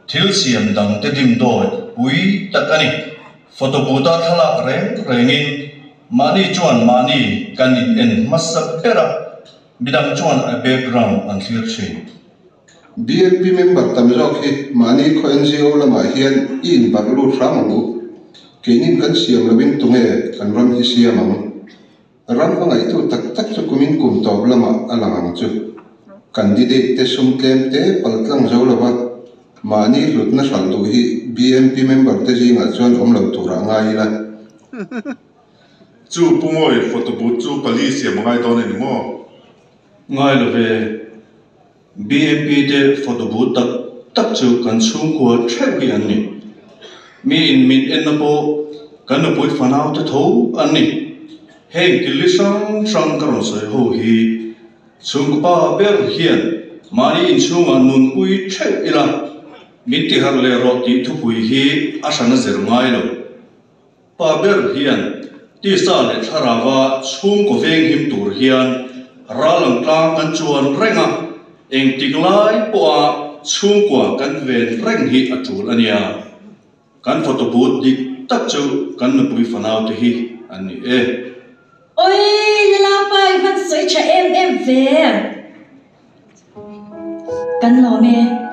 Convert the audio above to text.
Thil siam dangte dimdawi pui tak a ni. Photo booth-a thlalak reng rengin mahni chuan mahni kan in en hmasa ber a, midang chuan a background an thlir thin. BMP member tam zawk hi mahni khaw NGO lamah hian i inbarh lut hram ang u. Keinin kan siam loin tunge kan ram hi siam ang? Ram hmangaihtu tak tak chu kumin kum tawp lamah a lang ang chu. Candidate te sum tlem te pal tlang zo lova mahni hlutna hralh duh hi BMP member te zingah chuan awm lo turah ngai ila. Chu Pu Mawi photo booth chu pali siam a ngai dawn a ni maw? Ngai lo ve. BMP te photo booth tak tak chu kan chhungkua theuh hi an ni. Miin min enna pawh kan nupui fanau te tho an ni. Heng thil li hrang hrang ka rawn sawi ho hi chhungkaw pa ber hian mahni inchhungah nunpui theuh ila min tiharh leh rawh tih thupui hi a hran a zir ngai lo. Pa ber hian tisa leh thlarauva chhungkaw venghim tur hian ral ang tlang kan chuan reng a, engtik lai pawha chhungkua kan ven reng hi a tul a nia. Kan photo booth dik tak chu kan nupui fanaute hi an ni e. Awii Lalapa i van sawi tha em em ve. Kan lawm e.